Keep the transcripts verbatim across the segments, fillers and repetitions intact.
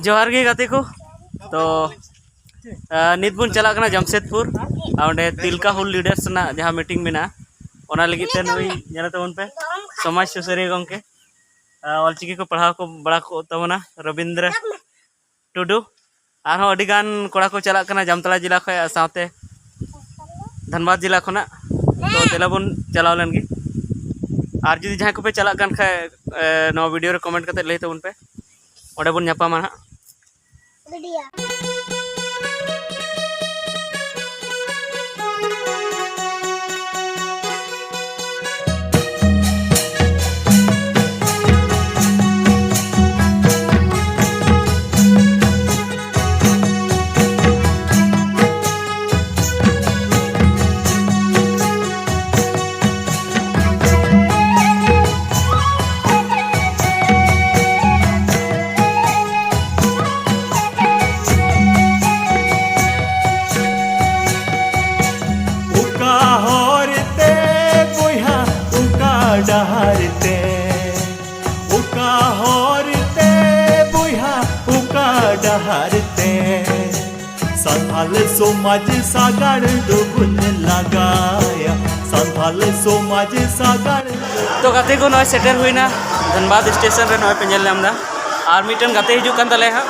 ᱡᱚᱦᱟᱨ ᱜᱮ ᱜᱟᱛᱮ ᱠᱚ᱾ ᱛᱚ ᱟᱨ ᱱᱤᱛ ᱵᱚᱱ ᱪᱟᱞᱟᱜ ᱠᱟᱱᱟ ᱡᱟᱢᱥᱮᱫᱽᱯᱩᱨ᱾ ᱟᱨ ᱚᱸᱰᱮ ᱛᱤᱞᱠᱟ ᱦᱩᱞ ᱞᱤᱰᱟᱨᱥ ᱨᱮᱱᱟᱜ ᱡᱟᱦᱟᱸ ᱢᱤᱴᱤᱝ ᱢᱮᱱᱟᱜᱼᱟ, ᱚᱱᱟ ᱞᱟᱹᱜᱤᱫ ᱛᱮ ᱱᱩᱭ ᱧᱮᱞ ᱛᱟᱵᱚᱱ ᱯᱮ, ᱥᱚᱢᱟᱡᱽ ᱥᱩᱥᱟᱹᱨᱤᱭᱟᱹ ᱜᱚᱢᱠᱮ᱾ ᱟᱨ ᱚᱞᱪᱤᱠᱤ ᱠᱚ ᱯᱟᱲᱦᱟᱣ ᱠᱚ ᱵᱟᱲᱟ ᱠᱚ ᱛᱟᱵᱚᱱᱟ ᱨᱚᱵᱤᱱᱫᱨᱚ ᱴᱩᱰᱩ᱾ ᱟᱨᱦᱚᱸ ᱟᱹᱰᱤ ᱜᱟᱱ ᱠᱚᱲᱟ ᱠᱚ ᱪᱟᱞᱟᱜ ᱠᱟᱱᱟ ᱡᱟᱢᱛᱟᱲᱟ ᱡᱮᱞᱟ ᱠᱷᱚᱱ, ᱟᱨ ᱥᱟᱶᱛᱮ ᱫᱷᱟᱱᱵᱟᱫᱽ ᱡᱮᱞᱟ ᱠᱷᱚᱱᱟᱜ᱾ ᱛᱚ ᱫᱮᱞᱟ ᱵᱚᱱ ᱪᱟᱞᱟᱣ ᱞᱮᱱ ᱜᱮ᱾ ᱟᱨ ᱡᱩᱫᱤ ᱡᱟᱦᱟᱸᱭ ᱠᱚᱯᱮ ᱪᱟᱞᱟᱜ ᱠᱟᱱ ᱠᱷᱟᱡ, ᱮ, ᱱᱚᱣᱟ ᱵᱷᱤᱰᱤᱭᱳ ᱨᱮ ᱠᱚᱢᱮᱱᱴ ᱠᱟᱛᱮ ᱞᱟᱹᱭ ᱛᱟᱵᱚᱱ ᱯᱮ, ᱚᱸᱰᱮ ᱵᱚᱱ ᱧᱟᱯᱟᱢᱟ ᱱᱟᱦᱟᱜ᱾ ᱚᱠᱟ ᱦᱚᱨ ᱛᱮ ᱵᱚᱭᱦᱟ, ᱚᱠᱟ ᱰᱟᱦᱟᱨ ᱛᱮ, ᱚᱠᱟ ᱦᱚᱨ ᱛᱮ ᱵᱚᱭᱦᱟ, ᱚᱠᱟ ᱰᱟᱦᱟᱨ ᱛᱮ ᱥᱟᱱᱛᱟᱞ ᱥᱚᱢᱟᱡᱽ ᱥᱟᱜᱟᱲ ᱫᱚᱵᱚᱱ ᱞᱟᱜᱟᱭᱟ, ᱥᱟᱱᱛᱟᱞ ᱥᱚᱢᱟᱡᱽ ᱥᱟᱜᱟᱲ᱾ ᱛᱚ ᱜᱟᱛᱮ ᱠᱚ, ᱱᱚᱜᱼᱚᱭ ᱥᱮᱴᱮᱨ ᱦᱩᱭᱱᱟ ᱫᱷᱟᱱᱵᱟᱫᱽ ᱥᱴᱮᱥᱚᱱ ᱨᱮ᱾ ᱱᱚᱜᱼᱚᱭ ᱯᱮ ᱧᱮᱞ ᱧᱟᱢ ᱮᱫᱟ, ᱟᱨ ᱢᱤᱫᱴᱮᱱ ᱜᱟᱛᱮ ᱦᱤᱡᱩᱜ ᱠᱟᱱ ᱛᱟᱞᱮᱭᱟ ᱦᱟᱸᱜ᱾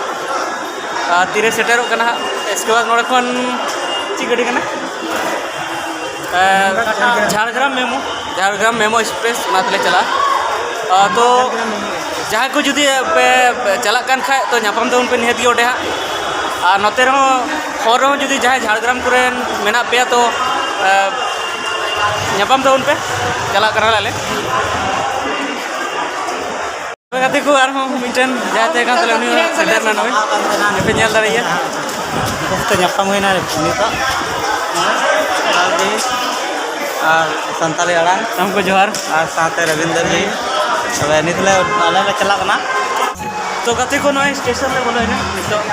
ᱟᱨ ᱛᱤᱨᱮ ᱥᱮᱴᱮᱨᱚᱜ ᱠᱟᱱᱟ ᱦᱟᱸᱜ, ᱤᱥᱠᱮ ᱵᱟᱫᱽ ᱱᱚᱰᱮ ᱠᱷᱚᱱ ᱪᱮᱫ ᱜᱟᱹᱰᱤ ᱠᱟᱱᱟ? ᱮ, Jhargram MEMU, Jhargram MEMU express, ᱚᱱᱟ ᱛᱮᱞᱮ ᱪᱟᱞᱟᱜᱼᱟ᱾ ᱟ, ᱛᱚ ᱡᱟᱦᱟᱸᱭ ᱠᱚ ᱡᱩᱫᱤ ᱯᱮ ᱪᱟᱞᱟᱜ ᱠᱟᱱ ᱠᱷᱟᱡ, ᱛᱚ ᱧᱟᱯᱟᱢ ᱛᱟᱵᱚᱱ ᱯᱮ ᱱᱤᱦᱟᱹᱛ ᱜᱮ ᱚᱸᱰᱮ ᱦᱟᱸᱜ᱾ ᱟᱨ ᱱᱚᱛᱮ ᱨᱮᱦᱚᱸ, ᱦᱚᱨ ᱨᱮᱦᱚᱸ ᱡᱩᱫᱤ ᱡᱟᱦᱟᱸᱭ ᱡᱷᱟᱲᱜᱨᱟᱢ ᱠᱚᱨᱮᱱ ᱢᱮᱱᱟᱜ ᱯᱮᱭᱟ, ᱛᱚ ᱮ, ᱧᱟᱯᱟᱢ ᱛᱟᱵᱚᱱ ᱯᱮ, ᱪᱟᱞᱟᱜ ᱠᱟᱱᱟ ᱞᱮ ᱟᱞᱮ᱾ ᱜᱟᱛᱮ ᱠᱚ, ᱟᱨᱦᱚᱸ ᱢᱤᱫᱴᱮᱱ ᱡᱟᱦᱟᱸᱭ ᱛᱟᱦᱮᱸ ᱠᱟᱱ ᱛᱟᱞᱮ, ᱩᱱᱤ ᱦᱚᱸ ᱥᱮᱴᱮᱨ ᱮᱱᱟ ᱱᱚᱜᱼᱚᱭ᱾ ᱱᱚᱛᱮ ᱧᱮᱞ ᱫᱟᱲᱮᱭᱟᱜᱼᱟ᱾ ᱫᱳᱥᱛᱚ ᱧᱟᱯᱟᱢ ᱦᱩᱭᱱᱟ ᱱᱤᱛᱚᱜ᱾ ᱟᱨ ᱥᱟᱱᱛᱟᱲᱤ ᱟᱲᱟᱝ᱾ ᱥᱟᱱᱟᱢ ᱠᱚ ᱡᱚᱦᱟᱨ᱾ ᱟᱨ ᱥᱟᱶᱛᱮ ᱨᱚᱵᱤᱱᱫᱨ ᱡᱤ᱾ ᱛᱚᱵᱮ ᱱᱤᱛ ᱞᱮ, ᱟᱞᱮ ᱞᱮ ᱪᱟᱞᱟᱜ ᱠᱟᱱᱟ᱾ ᱛᱚ ᱜᱟᱛᱮ ᱠᱚ, ᱱᱚᱜᱼᱚᱭ ᱥᱴᱮᱥᱚᱱ ᱞᱮ ᱵᱚᱞᱚᱭᱮᱱᱟ ᱱᱤᱛᱚᱜ᱾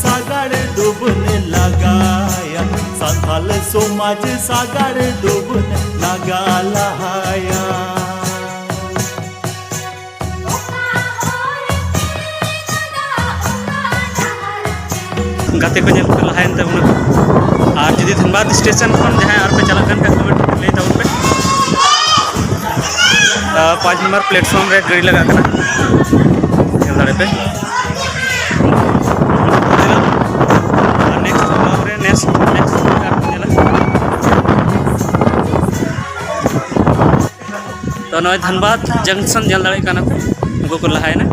ᱥᱟᱜᱟᱲ ᱫᱚᱵᱚᱱ ᱞᱟᱜᱟᱭᱟ, ᱥᱟᱱᱛᱟᱞ ᱥᱚᱢᱟᱡᱽ ᱥᱟᱜᱟᱲ ᱫᱚᱵᱚᱱ ᱞᱟᱜᱟ ᱞᱟᱦᱟᱭᱟ᱾ ᱜᱟᱛᱮ ᱠᱚ ᱧᱮᱞ ᱯᱮ ᱞᱟᱦᱟᱭᱮᱱ ᱛᱟᱵᱚᱱᱟ᱾ ᱟᱨ ᱡᱩᱫᱤ ᱫᱷᱟᱱᱵᱟᱫᱽ ᱥᱴᱮᱥᱚᱱ ᱠᱷᱚᱱ ᱡᱟᱦᱟᱸᱭ ᱟᱨᱯᱮ ᱪᱟᱞᱟᱜ ᱠᱟᱱ ᱠᱷᱟᱡ, ᱠᱚᱢᱮᱱᱴ ᱨᱮ ᱞᱟᱹᱭ ᱛᱟᱵᱚᱱ ᱯᱮ᱾ ᱟᱨ ᱯᱟᱸᱪ ᱱᱟᱢᱵᱟᱨ ᱯᱞᱟᱴᱯᱷᱚᱨᱢ ᱨᱮ ᱜᱟᱹᱰᱤ ᱞᱟᱜᱟᱜ ᱠᱟᱱᱟ, ᱧᱮᱞ ᱫᱟᱲᱮ ᱯᱮ᱾ ᱟᱨ ᱱᱮᱠᱥᱴ ᱵᱞᱚᱜ ᱨᱮ, ᱱᱮᱠᱥᱴ ᱱᱮᱠᱥᱴ ᱵᱞᱚᱜ ᱨᱮ ᱟᱨᱯᱮ ᱧᱮᱞᱟ᱾ ᱛᱚ, ᱱᱚᱜᱼᱚᱭ ᱫᱷᱟᱱᱵᱟᱫᱽ ᱡᱚᱝᱥᱚᱱ ᱧᱮᱞ ᱫᱟᱲᱮᱭᱟᱜ ᱠᱟᱱᱟ ᱯᱮ, ᱩᱱᱠᱩ ᱠᱚ ᱞᱟᱦᱟᱭᱮᱱᱟ᱾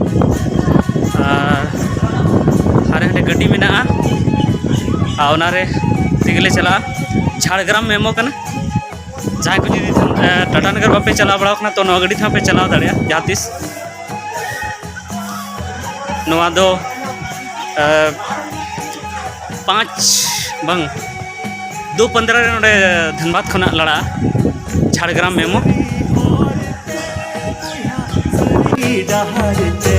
ᱟᱨ ᱦᱟᱸᱰᱮ ᱦᱟᱸᱰᱮ ᱜᱟᱹᱰᱤ ᱢᱮᱱᱟᱜᱼᱟ, ᱟᱨ ᱚᱱᱟᱨᱮ ᱛᱮᱜᱮ ᱞᱮ ᱪᱟᱞᱟᱜᱼᱟ᱾ ᱡᱷᱟᱲᱜᱨᱟᱢ ᱢᱮᱢᱳ ᱠᱟᱱᱟ᱾ ᱡᱟᱦᱟᱸᱭ ᱠᱚ ᱡᱩᱫᱤ, ᱮ, ᱴᱟᱴᱟ ᱱᱟᱜᱟᱨ ᱵᱟᱯᱮ ᱪᱟᱞᱟᱣ ᱵᱟᱲᱟ ᱟᱠᱟᱱᱟ, ᱛᱚ ᱱᱚᱣᱟ ᱜᱟᱹᱰᱤ ᱛᱮᱦᱚᱸ ᱯᱮ ᱪᱟᱞᱟᱣ ᱫᱟᱲᱮᱭᱟᱜᱼᱟ ᱡᱟᱦᱟᱸ ᱛᱤᱥ᱾ ᱱᱚᱣᱟ ᱫᱚ, ᱮ, ᱯᱟᱸᱪ ᱵᱟᱝ, ᱫᱩ ᱯᱚᱱᱫᱽᱨᱚ ᱨᱮ ᱱᱚᱰᱮ ᱫᱷᱟᱱᱵᱟᱫᱽ ᱠᱷᱚᱱᱟᱜ ᱞᱟᱲᱟᱜᱼᱟ, ᱡᱷᱟᱲᱜᱨᱟᱢ ᱢᱮᱢᱳ᱾ ᱥᱟᱹᱨᱤ ᱰᱟᱦᱟᱨ ᱛᱮ,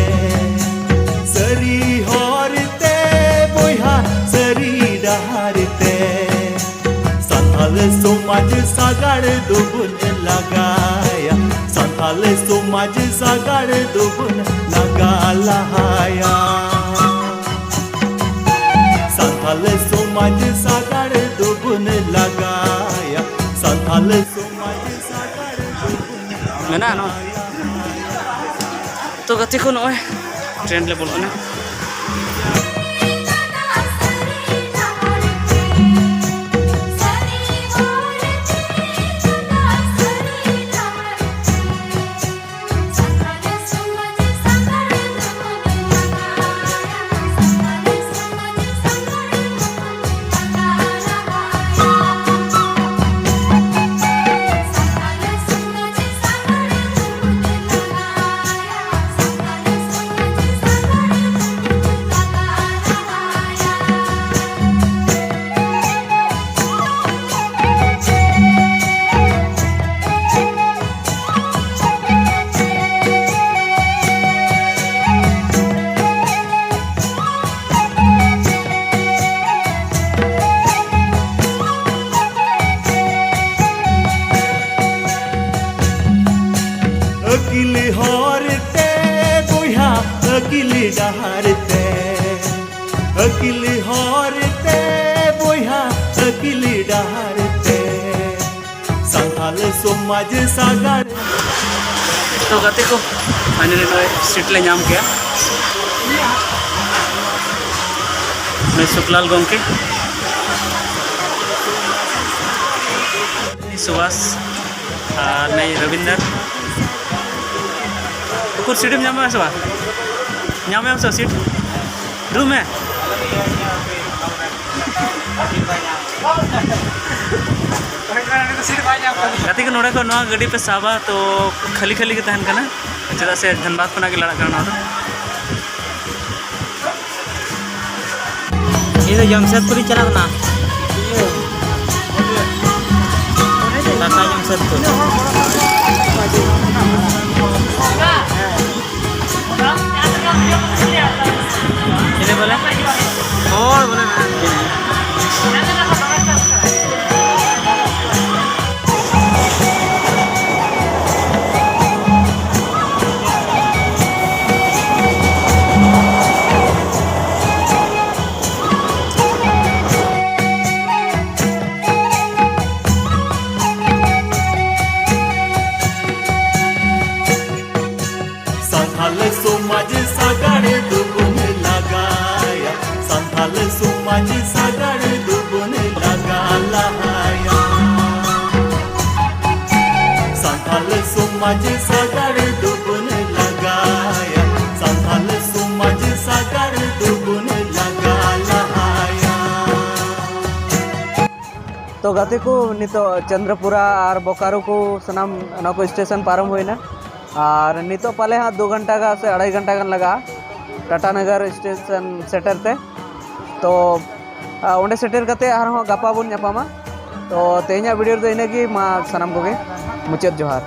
ᱥᱟᱹᱨᱤ ᱦᱚᱨ ᱛᱮ ᱵᱚᱭᱦᱟ, ᱥᱟᱹᱨᱤ ᱰᱟᱦᱟᱨ ᱛᱮ᱾ ᱥᱟᱱᱛᱟᱞ ᱥᱚᱢᱟᱡᱽ ᱥᱟᱜᱟᱲ ᱫᱚᱵᱚᱱ ᱞᱟᱜᱟᱭᱟ, ᱥᱟᱱᱛᱟᱞ ᱥᱚᱢᱟᱡᱽ ᱥᱟᱜᱟᱲ ᱫᱚᱵᱚᱱ ᱞᱟᱜᱟ ᱞᱟᱦᱟᱭᱟ᱾ ᱥᱟᱱᱛᱟᱞ ᱥᱚᱢᱟᱡᱽ ᱥᱟᱜᱟᱲ ᱫᱚᱵᱚᱱ ᱞᱟᱜᱟᱭᱟ, ᱥᱟᱱᱛᱟᱞ ᱥᱚᱢᱟᱡᱽ ᱥᱟᱜᱟᱲ ᱫᱚᱵᱚᱱ ᱢᱮᱱᱟᱜᱼᱟ ᱱᱚᱣᱟ᱾ ᱛᱚ ᱜᱟᱛᱮ ᱠᱚ, ᱱᱚᱜᱼᱚᱭ ᱴᱨᱮᱱ ᱞᱮ ᱵᱚᱞᱚᱜ ᱠᱟᱱᱟ᱾ ᱟᱹᱠᱤᱞ ᱦᱚᱨ ᱛᱮ ᱵᱚᱭᱦᱟ, ᱟᱹᱠᱤᱞ ᱰᱟᱦᱟᱨ ᱛᱮ, ᱟᱹᱠᱤᱞ ᱦᱚᱨ ᱛᱮ ᱵᱚᱭᱦᱟ, ᱟᱹᱠᱤᱞ ᱰᱟᱦᱟᱨ ᱛᱮ ᱥᱟᱱᱛᱟᱞ ᱥᱚᱢᱟᱡᱽ ᱥᱟᱜᱟᱲ᱾ ᱛᱚ ᱜᱟᱛᱮ ᱠᱚ, finally ᱱᱚᱜᱼᱚᱭ seat ᱞᱮ ᱧᱟᱢ ᱠᱮᱜᱼᱟ᱾ ᱱᱩᱭ ᱥᱩᱠᱞᱟᱞ ᱜᱚᱢᱠᱮ, ᱥᱩᱵᱷᱟᱥ ᱟᱨ ᱱᱩᱭ ᱨᱚᱵᱤᱱᱫᱚᱨ᱾ ᱩᱠᱩᱨ seat ᱮᱢ ᱧᱟᱢᱟ ᱥᱮ ᱵᱟᱝ? ᱧᱟᱢᱮᱢ ᱥᱮ seat? ᱫᱩᱲᱩᱵ ᱢᱮ᱾ ᱜᱟᱛᱮ ᱠᱚ, ᱱᱚᱰᱮ ᱠᱷᱚᱱ ᱱᱚᱣᱟ ᱜᱟᱹᱰᱤ ᱯᱮ ᱥᱟᱵᱟ, ᱛᱚ ᱠᱷᱟᱹᱞᱤ ᱠᱷᱟᱹᱞᱤ ᱜᱮ ᱛᱟᱦᱮᱱ ᱠᱟᱱᱟ, ᱪᱮᱫᱟᱜ ᱥᱮ ᱫᱷᱟᱱᱵᱟᱫᱽ ᱠᱷᱚᱱᱟᱜ ᱜᱮ ᱞᱟᱲᱟᱜ ᱠᱟᱱᱟ ᱱᱚᱣᱟ ᱫᱚ᱾ ᱤᱧ ᱫᱚ ᱡᱟᱢᱥᱮᱫᱽᱯᱩᱨ ᱤᱧ ᱪᱟᱞᱟᱜ ᱠᱟᱱᱟ᱾ ᱴᱟᱴᱟ ᱡᱟᱢᱥᱮᱫᱽᱯᱩᱨ᱾ ᱪᱮᱞᱮ ᱵᱚᱞᱮ? ᱦᱚᱲ ᱵᱚᱞᱮ ᱢᱮᱱᱟᱜ ᱠᱚᱣᱟ᱾ ᱥᱟᱱᱛᱟᱞ ᱥᱚᱢᱟᱡᱽ ᱥᱟᱜᱟᱲ ᱫᱚᱵᱚᱱ ᱞᱟᱜᱟᱭᱟ, ᱥᱟᱱᱛᱟᱞ ᱥᱚᱢᱟᱡᱽ ᱥᱟᱜᱟᱲ ᱫᱚᱵᱚᱱ ᱞᱟᱜᱟ ᱞᱟᱦᱟᱭᱟ᱾ ᱥᱟᱱᱛᱟᱞ ᱥᱚᱢᱟᱡᱽ ᱥᱟᱜᱟᱲ ᱫᱚᱵᱚᱱ ᱞᱟᱜᱟᱭᱟ, ᱥᱟᱱᱛᱟᱞ ᱥᱚᱢᱟᱡᱽ ᱥᱟᱜᱟᱲ ᱫᱚᱵᱚᱱ ᱞᱟᱜᱟ ᱞᱟᱦᱟᱭᱟ᱾ ᱛᱚ ᱜᱟᱛᱮ ᱠᱚ, ᱱᱤᱛᱚᱜ ᱪᱚᱱᱫᱨᱚᱯᱩᱨᱟ ᱟᱨ ᱵᱳᱠᱟᱨᱳ ᱠᱚ ᱥᱟᱱᱟᱢ ᱱᱚᱣᱟ ᱠᱚ ᱥᱴᱮᱥᱚᱱ ᱯᱟᱨᱚᱢ ᱦᱩᱭᱱᱟ, ᱟᱨ ᱱᱤᱛᱚᱜ ᱯᱟᱞᱮ ᱦᱟᱸᱜ ᱫᱩ ᱜᱷᱚᱱᱴᱟ ᱜᱟᱱ ᱥᱮ ᱟᱲᱟᱭ ᱜᱷᱚᱱᱴᱟ ᱜᱟᱱ ᱞᱟᱜᱟᱜᱼᱟ ᱴᱟᱴᱟ ᱱᱚᱜᱚᱨ ᱥᱴᱮᱥᱚᱱ ᱥᱮᱴᱮᱨ ᱛᱮ᱾ ᱛᱚ, ᱟ, ᱚᱸᱰᱮ ᱥᱮᱴᱮᱨ ᱠᱟᱛᱮ ᱟᱨᱦᱚᱸ ᱜᱟᱯᱟ ᱵᱚᱱ ᱧᱟᱯᱟᱢᱟ᱾ ᱛᱚ ᱛᱮᱦᱮᱧᱟᱜ ᱵᱷᱤᱰᱤᱭᱳ ᱨᱮᱫᱚ ᱤᱱᱟᱹᱜᱮ᱾ ᱢᱟ ᱥᱟᱱᱟᱢ ᱠᱚᱜᱮ ᱢᱩᱪᱟᱹᱫ ᱡᱚᱦᱟᱨ᱾